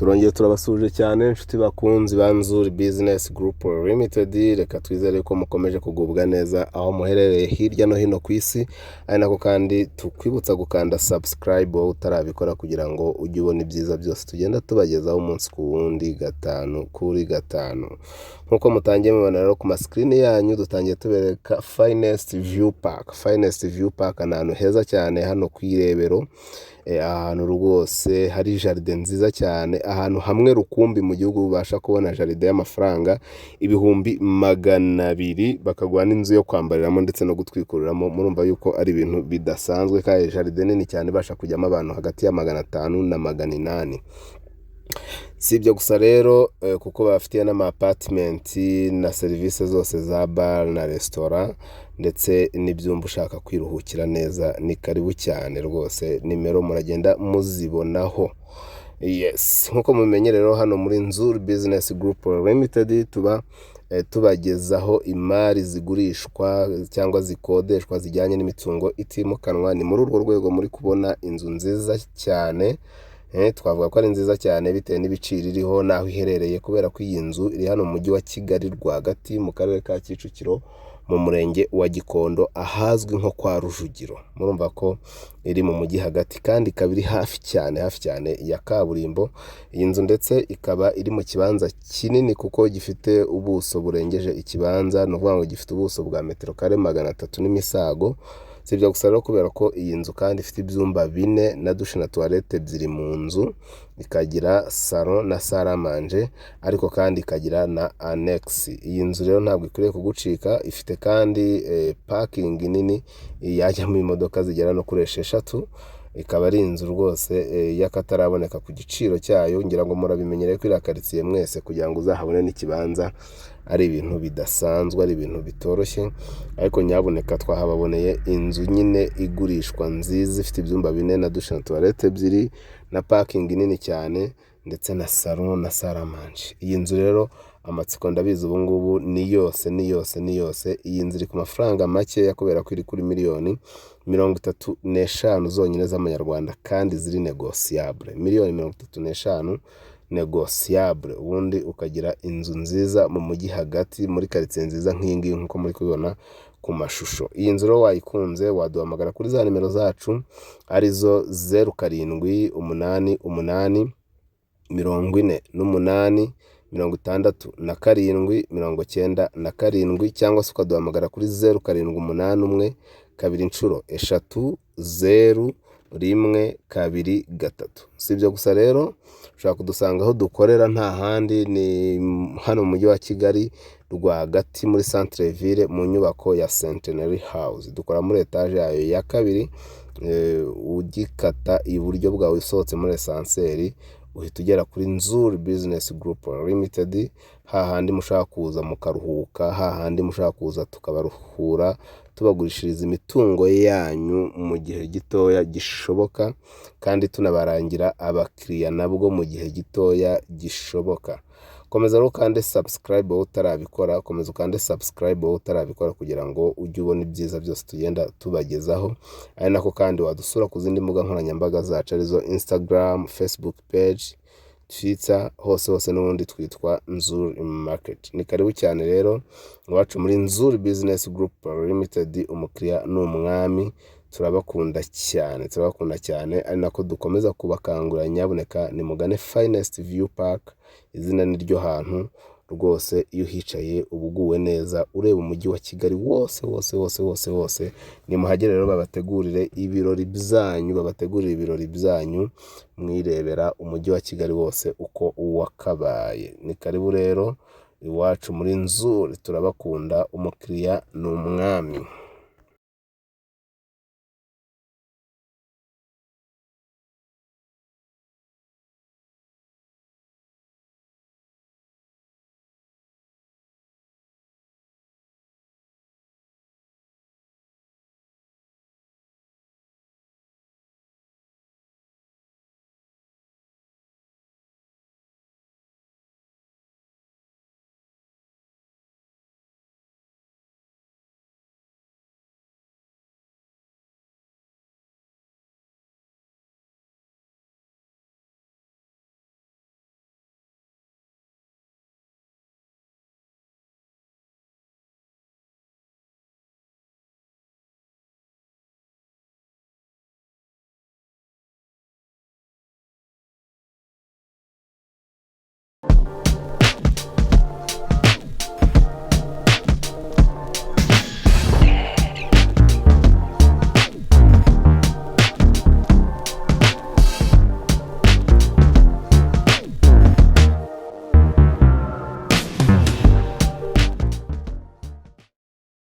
Turongeye turabasuhuje cyane, inshuti bakunzi ba Nzuri Business Group Limited. Reka twizere ko mukomeje kugubwa neza aho muherereye hirya no hino ku isi, ari nako kandi tukwibutsa gukanda subscribe wowe utarabikora, kugira ngo ujye ubona ibyiza byose tugenda tubagezaho umunsi ku wundi, gatanu kuri gatanu. Nk'uko mutangiye mubona rero ku masikirini yanyu, dutangiye tubereka Finest View Park. Finest View Park ni ahantu heza cyane hano ku Irebero, ahantu rwose hari jardin nziza cyane, ahantu hamwe rukumbi mu gihugu ubasha kubona jardin y'amafaranga 200,000, bakaguha n'inzu yo kwambariramo ndetse no gutwikuriramo. Murumva yuko ari ibintu bidasanzwe, kandi jardin nini cyane ibasha kujyamo abantu hagati ya 500 na 800. Si ibyo gusa rero, kuko babafitiye n'ama apartment na serivisi zose za bar na resitora ndetse n'ibyumba ushaka kwiruhukira neza. Ni karibu cyane rwose, nimero muragenda muzibonaho. Yes, nk'uko mubimenye rero, hano muri Nzuri Business Group Limited tuba tubagezaho imari zigurishwa cyangwa zikodeshwa zijyanye n'imitungo itimukanwa. Ni muri urwo rwego muri kubona inzu nziza cyane. Twavuga ko ari nziza cyane bitewe n'ibiciro iriho n'aho iherereye, kubera ko iyi nzu iri hano mu mujyi wa Kigali rwagati, mu karere ka Kicukiro, mu murenge wa Gikondo, ahazwi nko kwa Rujugiro. Murumva ko iri mu mujyi hagati, kandi ikaba iri hafi cyane, hafi cyane ya kaburimbo. Iyi nzu ndetse ikaba iri mu kibanza kinini, kuko gifite ubuso burengeje ikibanza, ni ukuvuga ngo gifite ubuso bwa metero kare 300 n'imisago. Si ibyo gusa rero, kubera ko iyi nzu kandi ifite ibyumba bine na douche na toilette ebyiri mu nzu, ikagira salon na salle à manger, ariko kandi ikagira na annexe. Iyi nzu rero ntabwo ikwiriye kugucika. Ifite kandi parking nini yajyamo imodoka zigera no kuri 6. Ikaba ari inzu rwose y'akataraboneka ku giciro cyayo. Ngira ngo murabimenyereye ko iriya karitsiye mwese, kugira ngo uzahabone n'ikibanza ari ibintu bidasanzwe, ari ibintu bitoroshye. Ariko nyabuneka twahababoneye inzu nyine igurishwa nziza, ifite ibyumba bine na douche na toilette ebyiri na parking nini cyane, ndetse na salon na salle à manger. Iyi nzu rero, amatsiko ndabizi ubu ngubu ni yose, ni yose, ni yose. Iyi nzu iri ku mafaranga makeya, kubera ko iri kuri miliyoni 35 zonyine z'amanyarwanda, kandi ziri négociable. Miliyoni 35 négociable, ubundi ukagira inzu nziza mu mujyi hagati, muri karitsiye nziza nk'iyi ngiyi, nk'uko muri kubibona ku mashusho. Iyi nzu rero wayikunze, waduhamagara kuri za nimero zacu, arizo 0788 48 67 97, cyangwa se ukaduhamagara kuri 0781 00 01 23. Si ibyo gusa rero, ushobora kudusanga aho dukorera, nta handi ni hano mu mujyi wa Kigali rwagati, muri centre ville, mu nyubako ya Centenary House. Dukora muri etaje yayo ya kabiri. Ugikata iburyo bwawe usohotse muri ascenseur, uhita ugera kuri Nzuri Business Group Limited, hahandi mushaka kuza mukaruhuka, hahandi mushaka kuza tukabaruhura, tubagurishiriza imitungo yanyu mu gihe gitoya gishoboka, kandi tunabarangira abakiriya nabwo mu gihe gitoya gishoboka. Komeza rero ukande subscribe wowe utarabikora, komeza ukande subscribe wowe utarabikora, kugira ngo ujye ubona ibyiza byose tugenda tubagezaho. Ari nako kandi wadusura ku zindi mbuga nkoranyambaga zacu, arizo Instagram, Facebook page, Twitter, hose hose n'ubundi twitwa Nzuri Market. Ni karibu cyane rero iwacu muri Nzuri Business Group Limited. Umukiriya ni umwami. Turabakunda cyane, turabakunda cyane, ari nako dukomeza kubakangurira: nyabuneka nimugane Finest View Park. Izina ni ryo hantu rwose. Iyo uhicaye uba uguwe neza, ureba umujyi wa Kigali wose wose wose wose wose. Nimuhagere rero babategurire ibirori byanyu, babategurire ibirori byanyu mwirebera umujyi wa Kigali wose uko wakabaye. Ni karibu rero iwacu muri Nzuri, turabakunda. Umukiriya ni umwami.